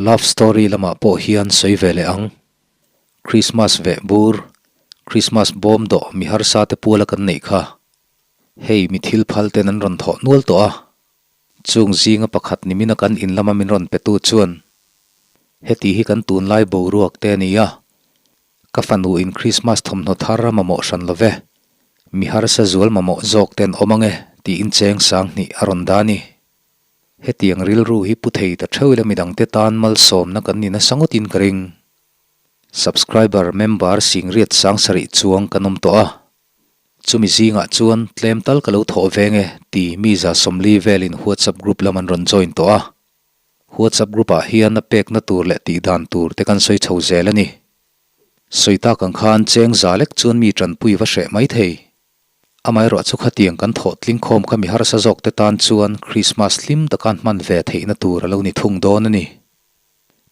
Love story lamah pawh hian sawi ve leh ang. Krismas veh bur, Krismas bawm dawh mi harsa te puala kan neih kha. Hei mi thil phal ten an rawn thawh nual tawh a. Chung zinga pakhat nimina kan in lama min rawn petu chuan, Heti hi kan tunlai boruak te a ni a, ka fanu in Krismas thawmhnaw thar a mamawh hran lo ve, mi harsa zual mamawh zawk te an awm ang e, tiin cheng sang hnih a rawn dah a ni. Hetiang rilru hi pu thei ta theuh ila midangte tan malsawmna kan ni nasa ngawtin ka ring. Subscriber member singriat sang sarih chuang kan awm tawh a. Chumi zingah chuan tlem tal ka lo thawh veng e ti mi za 40 velin WhatsApp group lam an rawn join tawh a. WhatsApp group ah hian a pekna tur leh tihdan tur te kan sawi chho zel a ni. Sawi tak ang khan cheng za lek chuan mi tanpui va hreh mai thei. Amaherawh chu khatiang kan thawh tling khawm kha mi harsa zawk te tan chuan Krismas hlim taka an hman ve theihna tur a lo ni thung dawn a ni.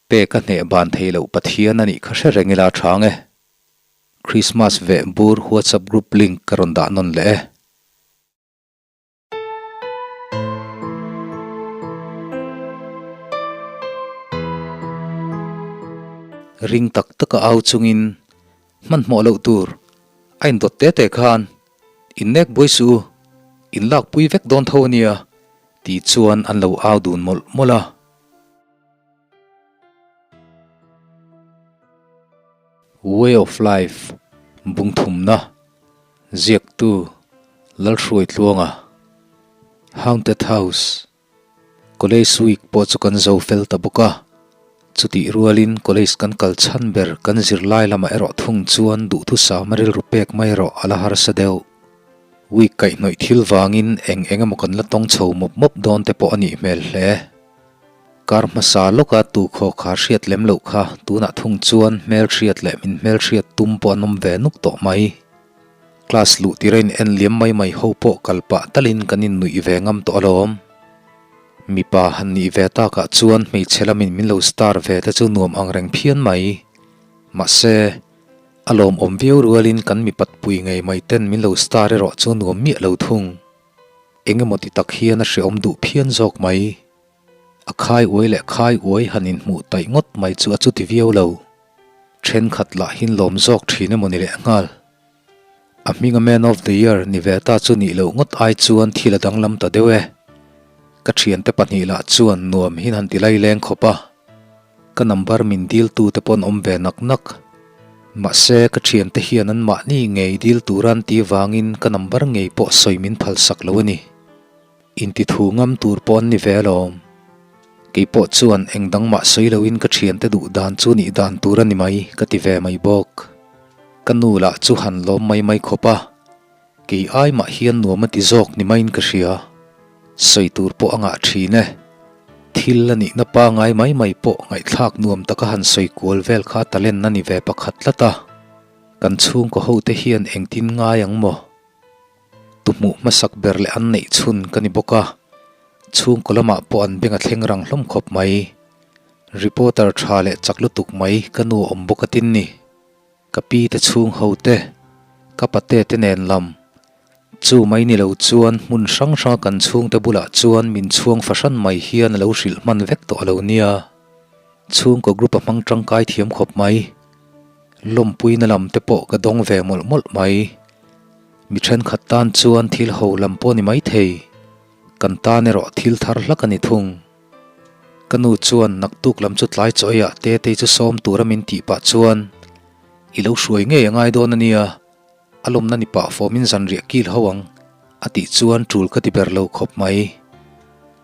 Pek a hneh ban theih loh Pathian a nih kha hre reng ila a chang e. Krismas veh bur WhatsApp group link ka rawn dah nawn leh e. Ring tak taka au chungin hmanhmawh loh tur a indawt te te khan innek buai suh u, inlak pui vek dawn tho a nia tih chuan an lo au dun mawlh mawlh a. Way of Life bungthumna ziaktu Lalhruaitluanga Haunted House College week pawh chu kan zo fel ta bawk a, chutih rualin college kan kal chhan ber kan zirlai lamah erawh thung chuan duhthusam a rilru pek mai erawh a la harsa deuh. Week kaihhnawih thil vangin eng eng emaw kan la tawng chho mawp mawp dawn te pawh a nih hmel hle. Kar hmasa lawka tukhaw kha hriat lem loh kha tunah thung chuan hmelhriat leh min hmelhriat tum pawh an awm ve nuk tawh mai. Class luh tir a in en liam mai mai ho pawh kal pah talin kan in nuih ve ngam tawh alawm. Mipa han nih ve takah chuan hmeichhe lamin min lo star ve te chu nuam ang reng phian mai. Mahse, a lawmawm viau rualin kan mipat pui ngei mai ten min lo star erawh chu nuam miah lo thung. Engemaw ti tak hian a hreawm duh phian zawk mai. A khai uai leh khai uai han inhmuh taih ngawt mai chu a chuti viau lo. Thenkhat lah hin lawm zawk thin emaw ni leh nghal. A hminga Man of the Year ni ve ta chu nih loh ngawt ai chuan thil a danglam ta deuh e. Ka thiante pahnih lah chuan nuam hin han ti lai leng khawp a. Ka number min dil tu te pawh an awm ve nak nak. Mahse ka thiante hian an mahni ngei dil tura an ti vangin ka number ngei pawh sawi min phalsak lo a ni. Intithu ngam tur pawh an ni ve alawm. Kei pawh chuan eng dang mah sawi loin ka thiante duh dan chu nih dan tur a ni mai ka ti ve mai bawk. Ka nu lah chu han lawm mai mai khawp a, kei ai mah hian nuam a ti zawk ni maiin ka hria. Sawi tur pawh a ngah thin e. Thil a nihna pangai mai mai pawh ngaihthlak nuam taka han sawi kual vel kha talent a ni ve pakhat tlat a. Kan chhungkaw hote hian engtin ngai ang maw? Tu hmuh hmasak ber leh an neih chhun ka ni bawk a, chhungkaw lamah pawh an beng a thleng rang hlawm khawp mai. Reporter tha leh chak lutuk mai ka nu awm bawk a tin ni. Ka pi te chhung ho te, ka pate te nen lam. Chu mai ni lo chuan hmun hrang hranga kan chhungte bulah chuan min chhuang fahran mai hian a lo hrilh hman vek tawh a lo nia. Chhungkaw group a hmang tangkai thiam khawp mai. Lawmpuina lam te pawh ka dawng ve mawlh mawlh mai. Mi thenkhat tan chuan thil ho lam pawh ni maithei, kan tan erawh thil thar hlak a ni thung. Ka nu chuan naktuk lam chu tlai chaw eiah Tetei chu sawm tura min tih pah chuan, I lo hruai ngei a ngai dawn a nia, a lawmna ni pah fawmin zanriah kil ho ang, a tih chuan tul ka ti ber lo khawp mai.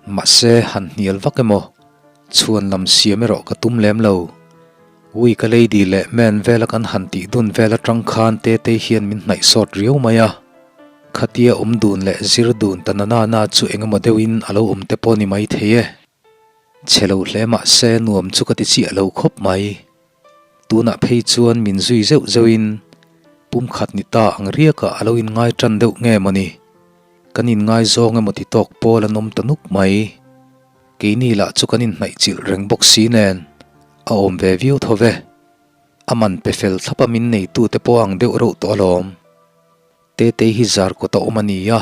Mahse, han hnial vak emaw, chhuan lam siam erawh ka tum lem lo. Ui ka lady leh man vela kan han tih dun vel atang khan Tetei hian min hnaih sawt riau mai a. Khatia awm dun leh zir dun ta na na na chu engemaw deuhin a lo awm te pawh ni mai thei e. Chhe lo hle mah se nuam chu ka ti chiah lo khawp mai. Tunah phei chuan min zui zeuh zeuhin pumkhat ni ta ang riakah a lo inngai tan deuh nge maw ni. Kan inngai zawng emaw ti tawk pawl an awm ta nuk mai. Keini lah chu kan inhnaih chilh reng bawk si nen a awm ve viau tho ve. A man pe fel thlap a min neitute pawh ang deuh reuh tawh alawm. Tetei hi zar kawt a awm a ni a,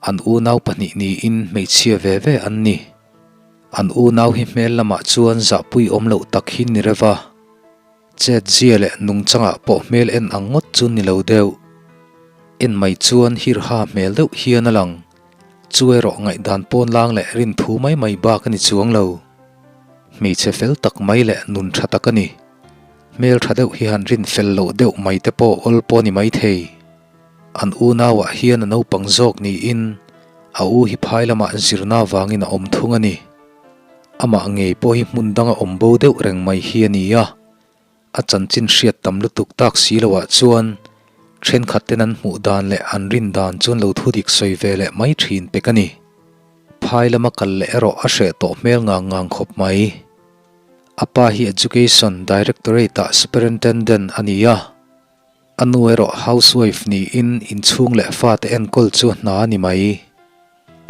an unau pahnih niin hmeichhia ve ve an ni. An unau hi hmel lamah chuan zahpui awm loh tak hi ni reuh a. Chet zia leh nungchangah pawh hmel en ang ngawt chu ni lo deuh. En mai chuan hirha hmel deuh hian a lang. Chu erawh ngaihdan pawn lang leh rin thu mai mai bak a ni chuang lo. Hmeichhe fel tak mai leh nun tha tak a ni. Hmel tha deuh hi han rin fel loh deuh mai te pawh awl pawh a ni maithei. An unauah hian a naupang zawk niin a u hi phai lamah zirna vangin a awm thung a ni. Amah ngei pawh hi hmun danga awm bo deuh reng mai hi a ni a, a chanchin hriat tam lutuk tak si loah chuan thenkhat ten an hmuh dan leh an rin dan chuan lo thu dik sawi ve leh mai thin pek a ni. Phai lama kal leh erawh a hreh tawh hmel ngang ngang khawp mai. A pa hi Education Directorate-ah Superintendent a ni a. A nu erawh housewife niin inchhung leh fate enkawl chu hna a ni mai.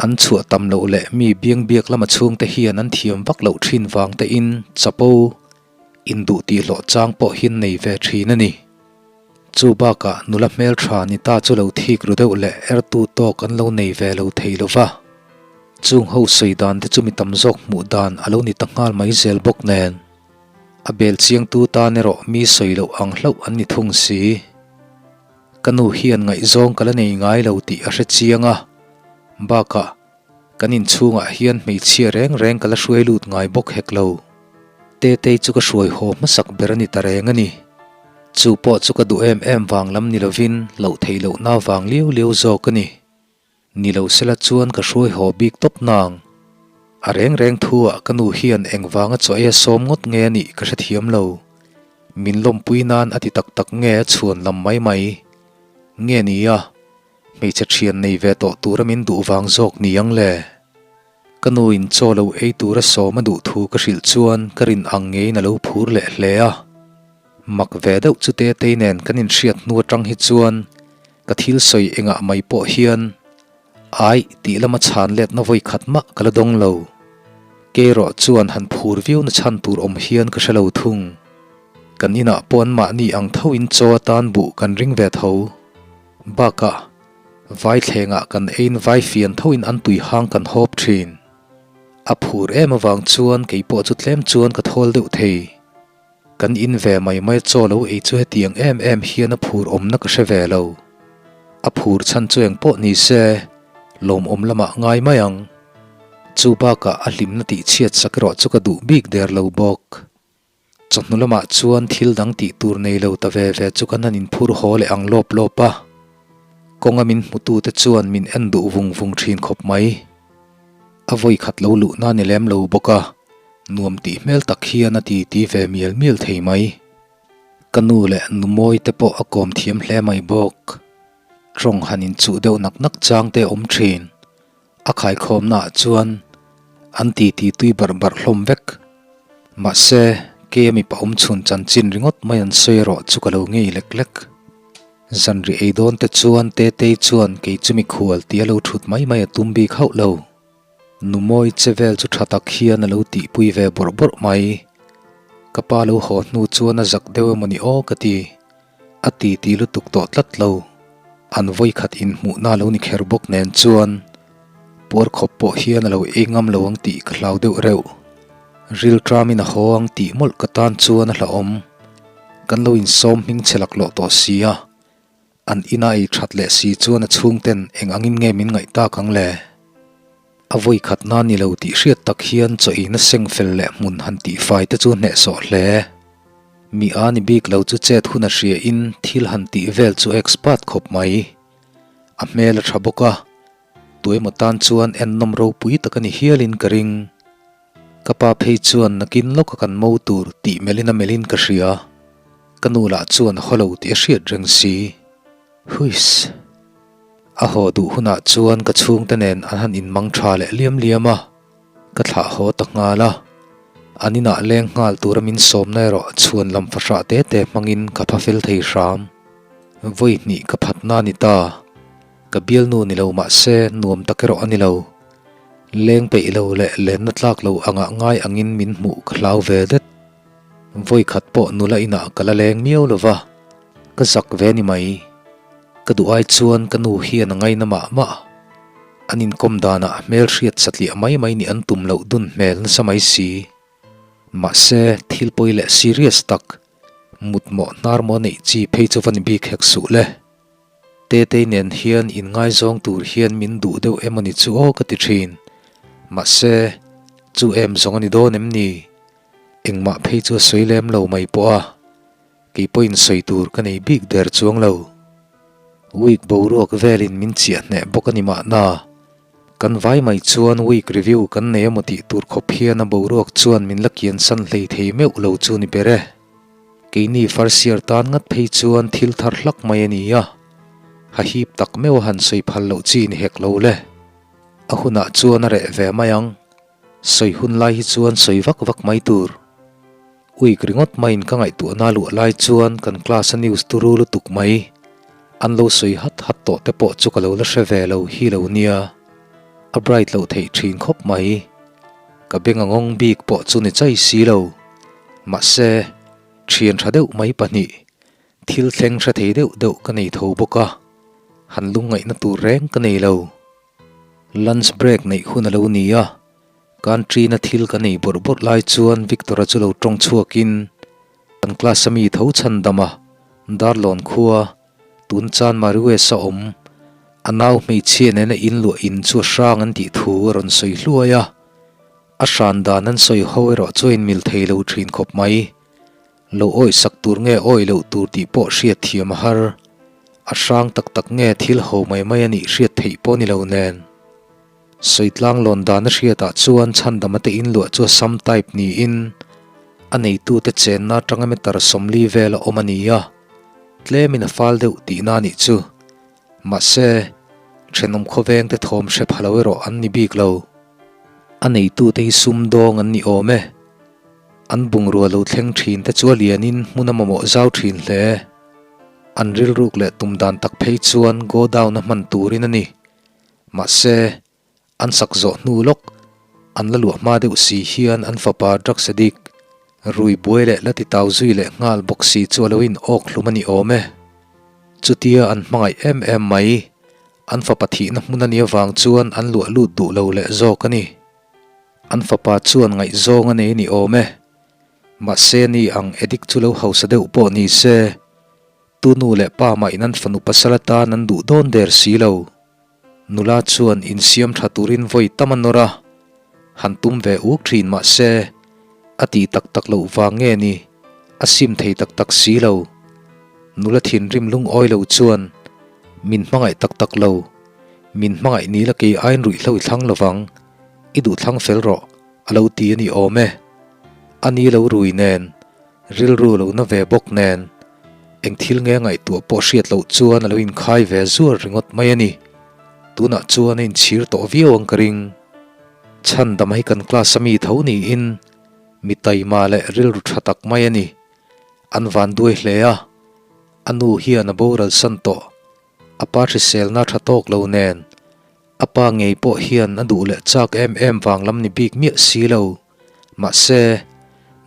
An chhuah tam loh leh mi biangbiak lama chhungte hian an thiam vak loh thin vang tein chapo induh tih hlawh chang pawh hian nei ve thin a ni. Chu bakah nula hmeltha ni ta chu lo thik ru deuh leh ertu tawk an lo nei ve lo thei lo va. Chung ho sawi dan te chu mi tam zawk hmuh dan a lo ni ta nghal mai zel bawk nen. A bel chiangtu tan erawh mi sawi loh ang hlauh an ni thung si. Ka nu hian ngaihzawng ka la nei ngai lo tih a hre chiang a, bakah kan inchhungah hian hmeichhia reng reng ka la hruai lut ngai bawk hek lo. Tetei chu ka hruai haw hmasak ber a ni ta reng a ni. Chu pawh chu ka duh em em vang lam ni lovin loh theih lohna vang liau liau zawk a ni. Ni lo sela chuan ka hruai haw bik tawp nang. A reng reng thu ah ka nu hian engvanga chaw ei a sawm ngawt nge a nih ka hrethiam lo. Min lawmpui nan a ti tak tak nge a chhuan lam mai mai. Nge nia, hmeichhe thian nei ve tawh tura min duh vang zawk ni ang le. Ka nu in chaw lo ei tura sawm a duh thu ka hrilh chuan ka rin ang ngeiin a lo phur leh hle a. Mak ve deuh chu Tetei nen kan inhriat hnu atang hi chuan ka thil sawi engah mai pawh hian Aih tih lama chhan letna vawi khat mah ka la dawng lo. Keirawh chuan han phur viau na chhan tur awm hian ka hre lo thung. Kan inah pawh an mahni ang tho in chaw atan buh kan ring ve tho. Bakah Vaithlengah kan eiin vaifian thoin an tui hang kan hawp thin. A phur em avang chuan kei pawh chu tlem chuan ka thawl deuh thei. Kan in ve mai mai chaw lo ei chu hetiang em em hian a phur awmna ka hre ve lo. A phur chhan chu eng pawh ni se, lawmawm lamah ngai mai ang. Chu bakah a hlimna tih chhiat sak erawh chu ka duh bik der lo bawk. Chawhnu lamah chuan thil dang tih tur nei lo ta ve ve chu kan han inphur haw leh ang lawp lawp a. Kawnga min hmutute chuan min en duh vung vung thin khawp mai. A vawi khat lo luhna ni lem lo bawk a, nuam tih hmel tak hian a ti ti ve mial mial thei mai. Ka nu leh nu mawi te pawh a kawm thiam hle mai bawk. Tawng han inchuh deuh nak nak chang te awm thin. A khaikhawmnaah chuan an titi tui barh barh hlawm vek. Mahse, kei a mipa awm chhun chanchin ringawt mai an sawi erawh chu ka lo ngei lek lek. Zanri ei dawn te chuan Tetei chuan kei chu mikhual tia lo thut mai mai a tum bik hauh lo. Numawi che vel chu tha tak hian a lo tihpui ve bawrh bawrh mai. Ka pa lo haw hnu chuan a zak deuh emaw ni aw ka ti. A ti ti lutuk tawh tlat lo. An vawikhat inhmuhna lo ni kher bawk nen chuan puar khawp pawh hian a lo ei ngam lo ang tih ka hlau deuh reuh. Rilṭamin a haw ang tih mawlh ka tan chuan a hlauhawm. Kan lo insawm hming che laklawh tawh si a, an ina ei that leh si chuan a chhungten eng angin nge min ngaih tak ang le? A vawi khat na ni lo tih hriat tak hian chaw eina seng fel leh hmun han tih fai te chu hnehsawh hle. Mi a ni bik lo chu chet hun a hria in thil han tih vel chu expert khawp mai. A hmel a tha bawk a, tuemaw tan chuan ennawm ropui tak a ni hial in ka ring. Ka pa phei chuan nakin lawka kan mo tur tih melhin a melhin ka hria. Ka nu lah chuan haw lo tih a hriat reng si. Huiss. A haw duh hunah chuan ka chhungte nen an han inmang tha leh liam liam a, ka thlah haw ta nghal a. An inah leng nghal tura min sawmna erawh chhuan lam fahrah te te hmangin ka pha fel thei hram. Vawi hnih ka phatna a ni ta. Ka bialnu ni lo mah se nuam tak erawh a ni lo. Leng peih lo leh lenna tlak lo angah ngai angin min hmuh ka hlau ve det. Vawi khat pawh nula inah ka la leng miau lo va, ka zak ve ni mai. Ka duh ai chuan ka nu hian a ngaina mah mah. An inkawm danah hmelhriat satliah mai mai nih an tum loh dun hmel nasa mai si. Mahse, thil pawi leh serious tak, mutmawh hnar maw neih chi phei chu va ni bik hek suh le. Tetei nen hian inngaizawng tur hian min duh deuh emawni chu aw ka ti thin. Mahse, chu em zawng a ni dawn em ni? Engmah phei chu a sawi lem lo mai pawh a, kei pawhin sawi tur ka nei bik der chuang lo. Week boruak velin min chiah hneh bawk a ni mahna. Kan vai mai chuan week review kan nei emaw tih tur khawp hian a boruak chuan min la kiansan hlei thei meuh lo chu ni ber e. Keini Farsiar tan ngat phei chuan thil thar hlak mai a ni a, hahip tak meuh a han sawi phal loh chi ni hek lo le. A hunah chuan a reh ve mai ang. Sawi hun lai hi chuan sawi vak vak mai tur. Uik ringawt maiin ka ngaihtuahna luah lai chuan kan class a news turu lutuk mai an lo sawi hat hat tawh te pawh chu ka lo la hre ve lo hi lo nia. A bright loh theih thin khawp mai. Ka beng a ngawng bik pawh chu ni chai si lo. Mahse, thian tha deuh mai pahnih, thil thleng hre thei deuh deuh ka nei tho bawk a, han lungngaihna tur reng ka nei lo. Lunch break neih hun a lo ni a, canteen-a thil ka nei bawrh bawrh lai chuan Victor-a chu lo tawng chhuakin kan class-a mi tho chhan dam a, Darlawn khua, tun chan Mariues-a awm, a nau hmeichhia nena inluah in chu a hrang an tih thu a rawn sawi hluai a. A hran dan an sawi ho erawh chu a inmil thei lo thin khawp mai. Lo awih sak tur nge awih loh tur tih pawh hriat thiam a har. A hrang tak tak nge thil ho mai mai a nih hriat theih pawh ni lo nen. Sawitlang lawn dan a hriatah chuan chhandama te inluah chu a sam type niin a neitute chenna atanga meter 40 vel a awm a ni a, tlemin a fal deuh tihna a nih chu. Mahse, thenawm khawvengte thawm hre pha lo erawh an ni bik lo. A neitute hi sumdawng an ni awm e. An bungrua lo thleng thin te chu a lianin hmun a mamawh zau thin hle. An rilruk leh tum dan tak phei chuan godown a hman turin a ni. Mahse, an sak zawh hnu lawk, an la luah hma deuh si hian an fapa drugs addict, rui buai leh la ti tau zui leh nghal bawk si chu a lo in awk hlum a ni awm e. Chutia an hmangaih em em mai. An fapa thihna hmun a nih avang chuan an luah lut duh lo leh zawk a ni. An fapa chuan ngaihzawng a nei ni awm e. Mahse ni ang addict chu lo hausa deuh pawh ni se, tu nu leh pa mah in an fanu pasal atan an duh dawn der si lo. Nula chuan insiam tha turin vawi tam a nawr a, han tum ve uk thin mahse a tih tak tak loh vang nge ni, a sim thei tak tak si lo. Nula thinrim lungawi lo chuan min hmangaih tak tak lo, min hmangaih ni la kei aiin ruihhlo i thlang lovang, i duh thlang fel rawh a lo ti a ni awm e. A ni lo rui nen, rilru lo na ve bawk nen, eng thil nge ngaihtuah pawh hriat loh chuan a lo inkhai ve zuar ringawt mai a ni. Tunah chuan a inchhir tawh viau ang ka ring. Chhandama hi kan class a mi tho niin mi taima leh rilru tha tak mai a ni. An van duai hle a, a nu hian a boral san tawh. A pa hriselna tha tawk lo nen, a pa ngei pawh hian a duh leh chak em em vang lam ni bik miah si lo. Mahse,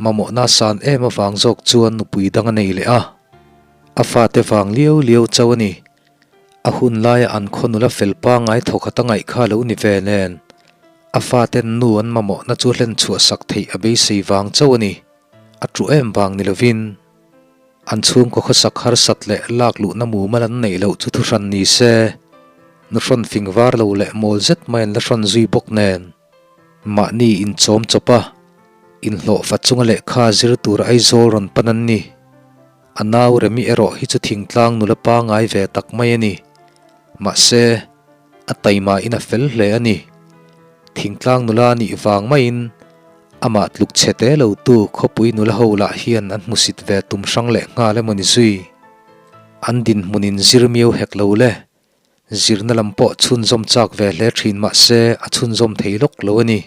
mamawhna san em avang zawk chuan nupui dang a nei leh a. A fate vang liau liau chauh a ni. A hun laia an khaw nula fel pangngai thawkhat a ngaih kha lo ni ve nen, a faten nu an mamawhna chu hlen chhuah sak theih a beisei vang chauh a ni. A tu em vang ni lovin, an chhungkaw khawsak harsat leh lak luhna mumal an neih loh chu thuhran ni se, nu hrawn fing var lo leh mawl zet mai an la hrawn zui bawk nen, mahni inchawm chawp a, inhlawhfa chunga lehkha zir tur Aizawl rawn pan an ni. A nau Remi erawh hi chu thingtlang nula pangngai ve tak mai a ni. Mahse, a taima in a fel hle a ni. Thingtlang nula a nih vang maiin amah tluk chhe te lo tu khawpui nula ho lah hian an hmusit ve tum hrang leh nghal emaw ni zui. An dinhmun in zir miau hek lo le. Zirna lam pawh chhunzawm chak ve hle thin mahse a chhunzawm thei lawk lo a ni.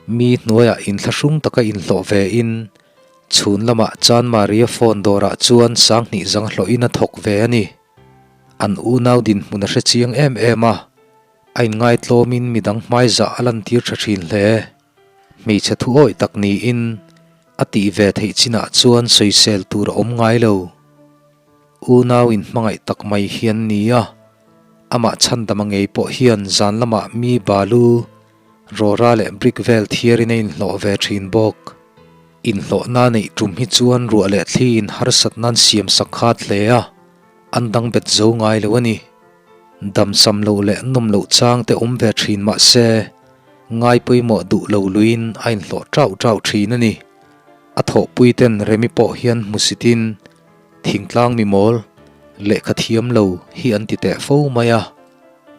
Mi hnuaiah inthlahrung taka inhlawh ve in, chhun lamah Chanmari-a phone dawrah chuan sanghnih zang hlawhin a thawk ve a ni. An unau dinhmun a hre chiang em em a, a inngaitlawmin midang hmaizah a lantir tha thin hle. Hmeichhe thu awih tak niin, a tih ve theih chinah chuan sawisel tur a awm ngai lo. Unau inhmangaih tak mai hi an ni a. Amah chhandama ngei pawh hian zan lamah mi balu, rawra leh brick vel thiarin a inhlawh ve thin bawk. Inhlawhna neih tum hi chuan ruah leh thliin harsatna an siam sak khat hle a, an dang bet zo ngai lo a ni. Damsam loh leh nawm loh chang te awm ve thin mah se, ngai pawimawh duh lo luiin a inhlawh tauh tauh thin a ni. A thawhpui ten Remi pawh hian hmusitin thingtlang mi mawl, lehkha thiam lo hi an ti teh fo mai a,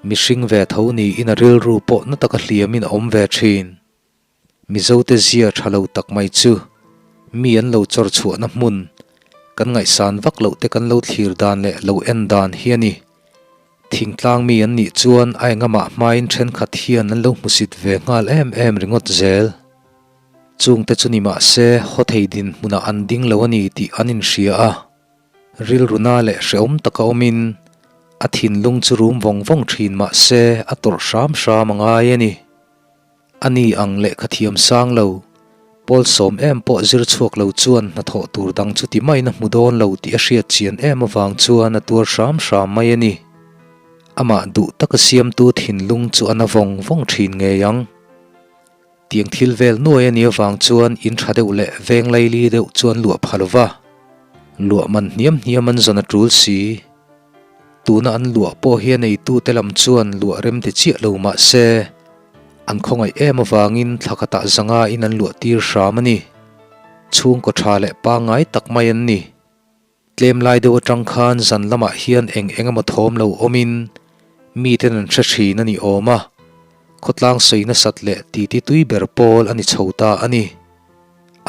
mihring ve tho niin a rilru pawh na taka hliamin a awm ve thin. Mizote zia tha lo tak mai chu mi an lo chawr chhuahna hmun kan ngaihsan vak loh te kan lo thlir dan leh lo en dan hi a ni. Thingtlang mi an nih chuan a engamah hmain thenkhat hian an lo hmusit ve nghal em em ringawt zel. Chungte chu ni mah se haw thei dinhmunah an ding lo a ni tih an inhria a. Rilruna leh hrehawm taka awmin a thinlung chu rum vawng vawng thin mah se a tawrh hram hram a ngai a ni. A ni ang lehkha thiam sang lo, pawl sawm em pawh zir chhuak lo chuan hnathawh tur dang chu ti maiin a hmu dawn lo tih a hriat chian em avang chuan a tuar hram hram mai a ni. Amah duh taka siamtu thinlung chu a na vawng vawng thin ngei ang. Tiang thil vel nuai a nih avang chuan in tha deuh leh veng laili deuh chuan luah pha lo va, luah man hniam hniam an zawn a tul si. Tuna an luah pawh hi a neitute lam chuan luah rem ti chiah lo mah se, an khawngaih em avangin thla khatah zanga in an luah tir hram a ni. Chhungkaw tha leh pangngai tak mai an ni. Tlem lai deuh atang khan zan lamah hian eng eng emaw thawm lo awmin miten an hre thin a ni awm a, khawtlang sawi nasat leh titi tui ber pawl a ni chho ta a ni.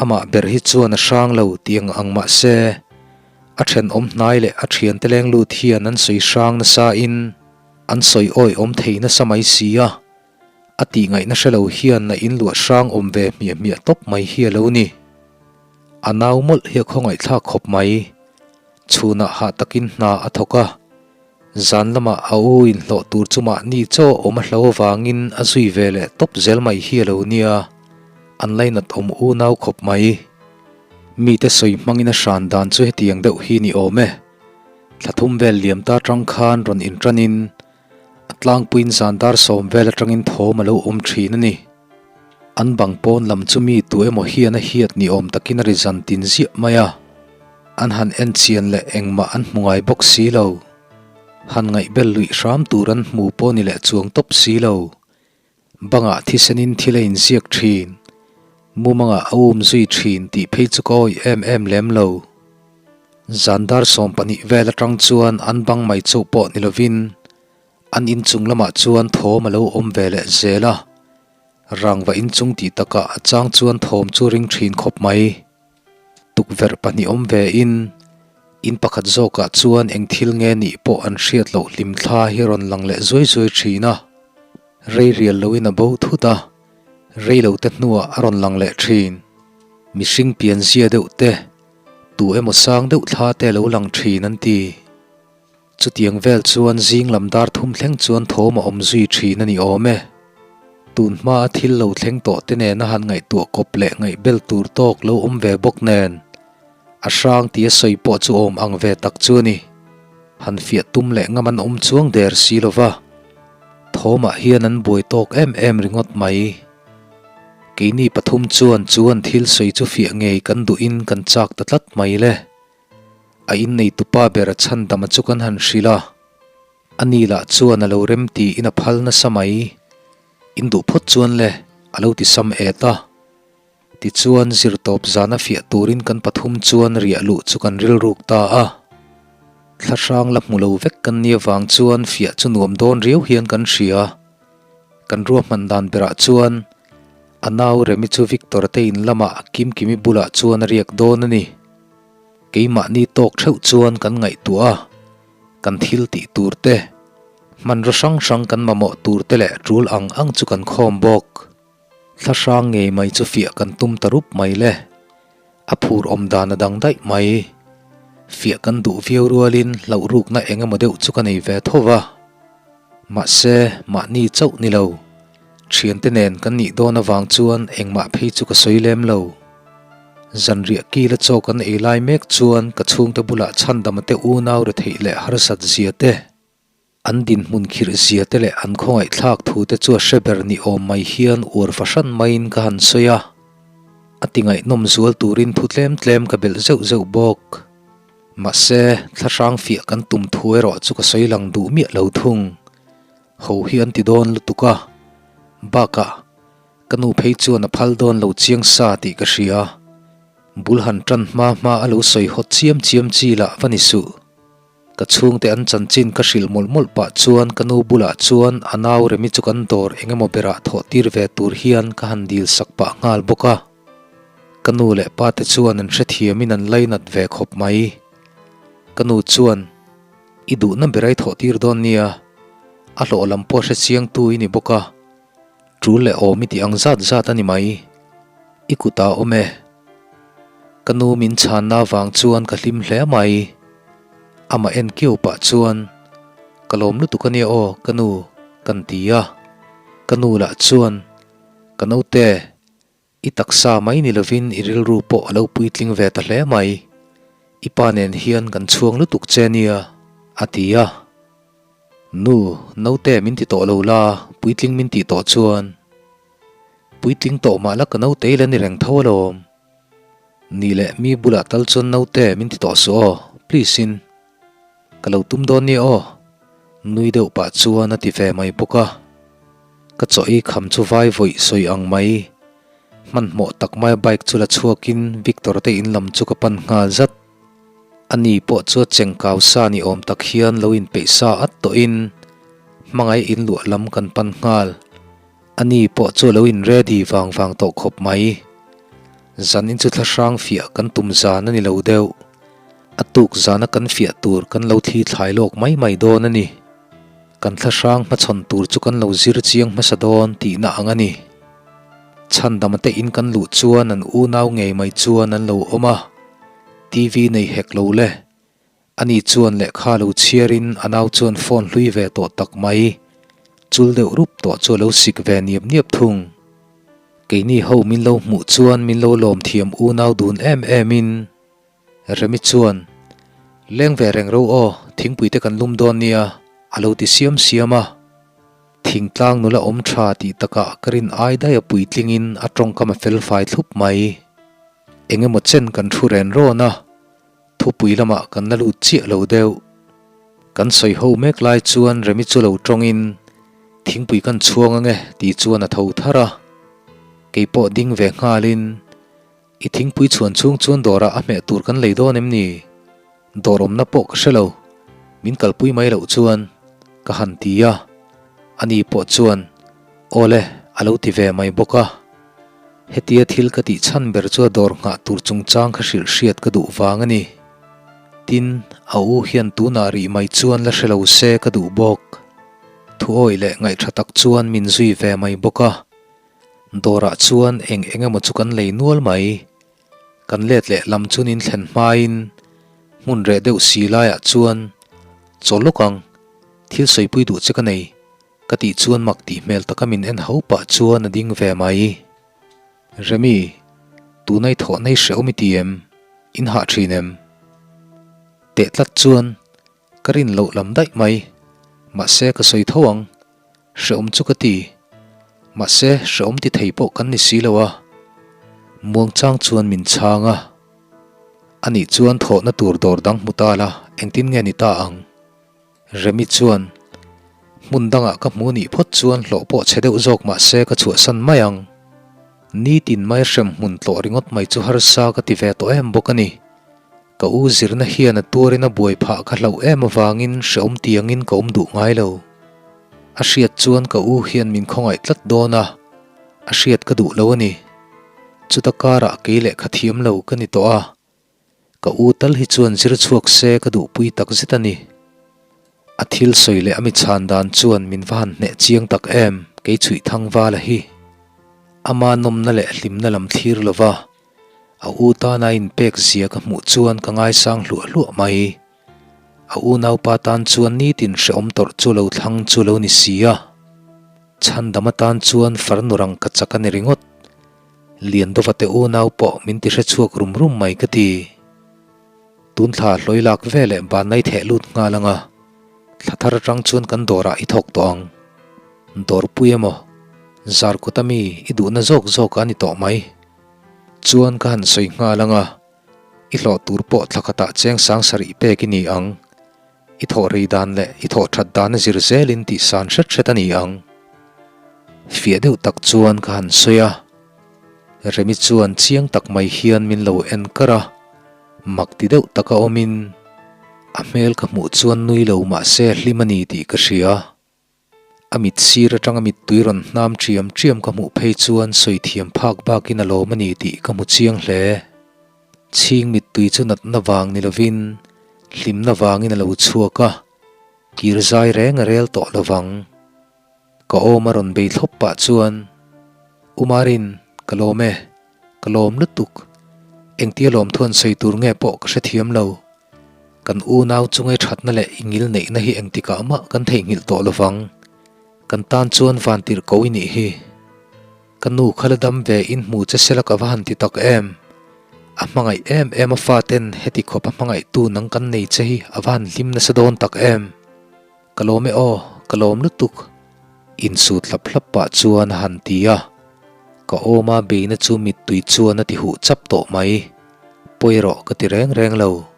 Amah ber hi chuan a hrang lo tih ang ang mah se, a thenawm hnai leh a thiante leng lut hian an sawi hrang nasa in an sawi awi awm thei nasa mai si a, a tih ngaihna hre lo hian a inluah hrang awm ve hmiah hmiah tawp mai hi a lo ni. A nau mawlh hi a khawngaihthlak khawp mai. Chhunah hah takin hna a thawk a, zan lamah a u inhlawh tur chu mahni chaw awm a hlo avangin a zui ve leh tawp zel mai hi a lo nia, an lainat awm unau khawp mai. Mite sawi hmangin a hran dan chu hetiang deuh hi ni awm e. Thla thum vel liam ta tang khan rawn inṭanin a tlangpuiin zan dar sawm vel atangin thawm a lo awm thin a ni. An bang pawn lam chu mi tu emaw hian a hiat ni awm takin a ri zan tin ziah mai a. An han en chian leh engmah an hmu ngai bawk si lo. Han ngaihbel luih hram tur an hmu pawh ni leh chuang tawp si lo. Bangah thisenin thil a inziak thin, mumangah a um zui thin tih phei chu ka awih em em lem lo. Zan dar 12 vel atang chuan an bang mai chauh pawh ni lovin an inchung lamah chuan thawm a lo awm ve leh zel a, rangva inchung tih takah a chang chuan thawm chu ring thin khawp mai. Tukverh pahnih awm ve in, in pakhat zawkah chuan eng thil nge nih pawh an hriat loh hlimthla hi rawn lang leh zuai zuai thin a. Rei rial loin a bo thut a, rei lo te hnuah a rawn lang leh thin. Mihring pianzia deuh te, tu emaw sang deuh thla te a lo lang thin an ti. Chutiang vel chuan zing lam dar thum thleng chuan thawm a awm zui thin a ni awm e. Tun hmaa thil lo thleng tawh te nena han ngaihtuah kawp leh ngaihbel tur tawk lo awm ve bawk nen, a hrang tia sawi pawh chu awm ang ve tak chu a ni. Han fiah tum leh ngam an awm chuang der si lo va. Thawmah hian an buai tawk em em ringawt mai. Keini pathum chuan chu an thil sawi chu fiah ngei kan duhin kan chak ta tlat mai le. A inneitupa ber a chhandama chu kan han hrilh a. A ni lah chuan a lo rem tiin a phal nasa mai. In duh phawt chuan le, a lo ti sam et a. Tichuan, zirtawp zana fiah turin kan pathum chuan riah luh chu kan rilruk ta a. Thlahrang la hmu lo vek kan nih avang chuan fiah chu nuam dawn riau hian kan hria. Kan ruahman dan berah chuan a nau Remi chu Victor te in lamah Kimkimi bulah chuan a riak dawn a ni. Keimahni tawk theuh chuan kan ngaihtuah a, kan thil tih tur te, hmanraw hrang hrang kan mamawh tur te leh tul ang ang chu kan khawm bawk. Thlahrang ngei mai chu fiah kan tum ta rup mai le. A phur awm dan a dang daih mai. Fiah kan duh viau rualin hlauh rukna eng emaw deuh chu ka nei ve tho va. Mahse, mahni chauh ni lo. Thiante nen kan nih dawn avang chuan engmah phei chu ka sawi lem lo. Zanriah kila chaw kan ei lai mek chuan ka chhungte bulah chhandama te unau retheih leh harsat zia te. An dinhmun khirh zia te leh an khawngaihthlak thu te chu a hre ber ni awm mai hian uar fahran maiin ka han sawi a. A ti ngaihnawm zual turin thu tlem tlem ka belh zeuh zeuh bawk. Mahse, thlahrang fiah kan tum thu erawh chu ka sawi lang duh miah lo thung. Ho hi an ti dawn lutuk a. Bakah, ka nu phei chuan a phal dawn lo chiang sa tih ka hria. Bul han tan hma hma a lo sawi hawt chiam chiam chi lah va ni suh. Ka chhungte an chanchin ka hrilh mawlh mawlh pah chuan ka nu bulah chuan a nau Remi chu kan dawr eng emaw berah thawh tir ve tur hian ka han dil sak pah nghal bawk a. Ka nu leh pa te chuan an hrethiamin an lainat ve khawp mai. Ka nu chuan, I duhna ber ai thawh tir dawn nia, a hlawh lam pawh hre chiangtu i ni bawk a, tul leh awm i tih ang zat zat a ni mai. I kutah awm e. Ka nu min chhanna avang chuan ka hlim hle mai. Amah en kiau pah chuan, Ka lawm lutuk a nia aw, ka nu, kan ti a. Ka nu lah chuan, Ka naute, i taksa mai ni lovin i rilru pawh a lo puitling ve ta hle mai. I pa nen hian kan chhuang lutuk che nia, a ti a. Nu, naute min ti tawh lo la, puitling min tih tawh chuan. Puitling tawh mah la ka naute i la ni reng tho alawm. Ni leh mi bulah tal chuan naute min ti tawh suh aw, please in. Ka lo tum dawn nia aw. Nui deuh pah chuan a ti ve mai bawk a. Ka chaw ei kham chu vai vawih sawi ang mai. Hmanhmawh tak maia bike chu la chhuakin Victor te in lam chu ka pan nghal zat. Ani pawh chu a chengkau sa ni awm tak hian lo inpeih sa at tawhin hmangaih in luah lam kan pan nghal. Ani pawh chu a lo in ready vang vang tawh khawp mai. Zanin chu thlahrang fiah kan tum zan a ni lo deuh. A tuk zana kan fiah tur kan lo thli thlai lawk mai mai dawn a ni. Kan thlahrang hmachhawn tur chu kan lo zir chiang hmasa dawn tihna ang a ni. Chhandama te in kan luh chuan an unau ngei mai chuan an lo awm a, TV nei hek lo le. Ani chuan lehkha lo chhiarin a nau chuan phone hlui ve tawh tak mai, chul deuh rup tawh chu a lo sik ve niap niap thung. Keini ho min lo hmuh chuan min lo lawm thiam unau dun em emin Remi chuan, Leng ve reng ro aw, thingpui te kan lum dawn nia, a lo ti siam siam a. Thingtlang nula awm tha tih takah ka rin ai daih a puitlingin a tawngkam a felfai thlup mai. Engemaw chen kan thu ren rawn a. Thupui lamah kan la lut chiah lo deuh. Kan sawi ho mek lai chuan Remi chu lo tawngin, Thingpui kan chhuang ange tih chuan a tho thar a. Kei pawh ding ve nghalin, I thingpui chhuan chhung chuan dawrah a hmeh tur kan lei dawn em ni? Dawr awmna pawh ka hre lo, min kalpui mai loh chuan ka han ti a. Ani pawh chuan, Aw le, a lo ti ve mai bawk a. Hetia thil ka tih chhan ber chu a dawr nghah tur chungchang kha hrilh hriat ka duh vang a ni. Tin, a u hian tunah rih mai chuan la hre lo se ka duh bawk. Thuawi leh ngaihṭha tak chuan min zui ve mai bawk a. Dawrah chuan eng eng emaw chu kan lei nual mai. Kan let leh lam chu nin thlen hmain hmun reh deuh si laiah chuan chaw lawk ang, thil sawipui duh che ka nei. Ka tih chuan mak tih hmel taka min en ho pah chuan a ding ve mai. Remi, tunai thawh nei hrehawm i ti em? In hah thin em? Teh tlat chuan ka rin loh lam daih mai. Mahse ka sawi tho ang. Hrehawm chu ka ti. Mahse hrehawm ti thei pawh kan ni si lo a. Muangchang chuan min chhang a. Anih chuan thawhna tur dawr dang hmu ta la, engtin nge ni ta ang? Remi chuan, Hmun dangah ka hmu nih phawt chuan hlawh pawh chhe deuh zawk mah se ka chhuahsan mai ang. Nitin mai hrem hmun tlawh ringawt mai chu harsa ka ti ve tawh em bawk a ni. Ka u zirna hian a tuarin a buai phah ka hlauh em avangin hrehawm tiangin ka awm duh ngai lo. A hriat chuan ka u hian min khawngaih tlat dawn a, a hriat ka duh lo a ni. Chuta karah kei lehkha thiam lo ka ni tawh a. Ka u tal hi chuan zir chhuak se ka duhpui tak zet a ni. A thil sawi leh a mi chhan dan chuan min va han hneh chiang tak em, kei chhuih thang vala hi. Ama nawmna leh hlimna lam thlir lova a u tana a inpek zia ka hmuh chuan ka ngaisang hluah hluah mai. A unaupa tan chuan nitin hrehawm tawrh chu lo thlang chu lo ni si a. Chhandam atan chuan farnu rang ka chak a ni ringawt. Liandova te unau pawh min ti hre chhuak rum rum mai ka ti. Tun thla hlawi lak ve leh banai theh lut nghal ang a. Thla thar atang chuan kan dawrah i thawk tawh ang. Dawrpui emaw, zar kut ami i duhna zawk zawk a ni tawh mai. Chuan ka han sawi nghal ang a, i hlawh tur pawh thla khatah cheng sang sarih pek i ni ang. I thawh rei dan leh i thawh that dan a zir zelin tih san hret hret a ni ang. Fiah deuh tak chuan ka han sawi a, Remi chuan chiang tak mai hian min lo en kar a, mak ti deuh taka awmin a hmel ka hmuh chuan nui lo mahse hlim a ni tih ka hria. A mit sir atanga mittui rawn hnam ṭiam ṭiam ka hmuh phei chuan sawi thiam phak bakin a lawm a ni tih ka hmu chiang hle. Chhing mittui chu natna vang ni lovin hlimna vangin a lo chhuak a, kir zai reng a rel tawh lovang. Ka awm a rawn bei thlawp pah chuan, U Marin, ka lawm e, ka lawm lutuk. Engtia lawmthuan sawi tur nge pawh ka hrethiam lo. Kan unau chunge thatna leh i ngil neihna hi engtikah mah kan theihnghilh tawh lovang. Kan tan chuan vantirh ko i nih hi. Ka nu kha la dam ve in hmu che sela ka va han ti tak em. A hmangaih em em a faten heti khawp a hmangaihtu nang kan nei che hi a va han hlim nasa dawn tak em. Ka lawm e aw, ka lawm lutuk. Insut hlap hlap pah chuan a han ti a, ka awma beina chu mittui chuan a ti huh chap tawh mai. Pawi rawh ka ti reng reng lo.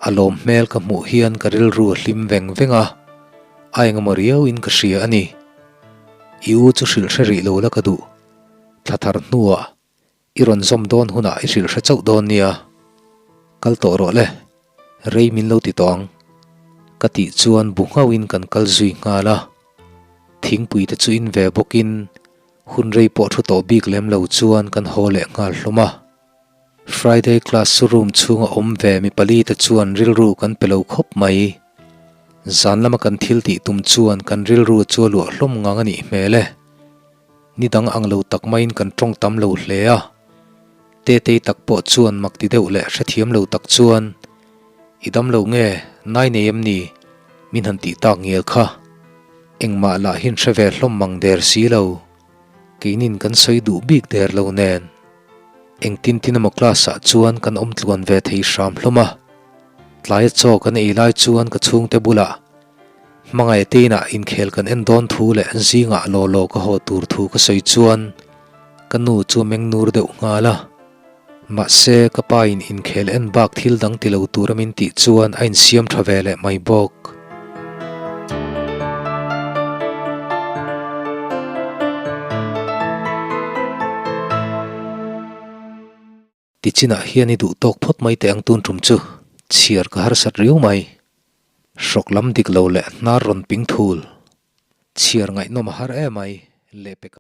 A lawm hmel ka hmuh hian ka rilru a hlim veng veng a, a engemaw riauin ka hria a ni. I u chu hrilh hre rih lo la ka duh. Thla thar hnuah I rawn zawm dawn hunah i hrilh hre chauh dawn nia. Kal tawh rawh le, rei min lo ti tawh ang. Ka tih chuan bu nghauhin kan kal zui nghal a. Thingpui te chu in ve bawkin hun rei pawh thu tawh bik lem lo chuan kan haw leh nghal hlawm a. Friday class chu room chhunga awm ve mi pali te chuan rilru kan pe lo khawp mai. Zan lama kan thil tih tum chuan kan rilru chu a luah hlawm ngang a nih hmel e. Ni dang ang lo tak maiin kan tawng tam lo hle a. Tetei tak pawh chuan mak ti deuh leh hrethiam lo tak chuan, I dam lo nge, nai nei em ni? Min han tih tak ngial kha. Engmah lah hin hre ve hlawm mang der si lo. Keinin kan sawi duh bik der lo nen. Engtin tin emaw class ah chuan kan awm tluan ve thei hram hlawm a. Tlaia chaw kan ei lai chuan ka chhungte bulah Hmangaih te inah inkhel kan en dawn thu leh zingah law law ka haw tur thu ka sawi chuan ka nu chu a meng nur deuh nghal a. Mahse, ka pa in inkhel en bak thil dang ti lo tura min tih chuan a insiam tha ve leh mai bawk. Tichinah hian i duh tawk phawt mai teh ang tun tum chu chhiar ka harsat riau mai. Hrawk lam dik lo leh hnar rawn ping thul. Chhiar ngaihnawm a har em mai lehpek.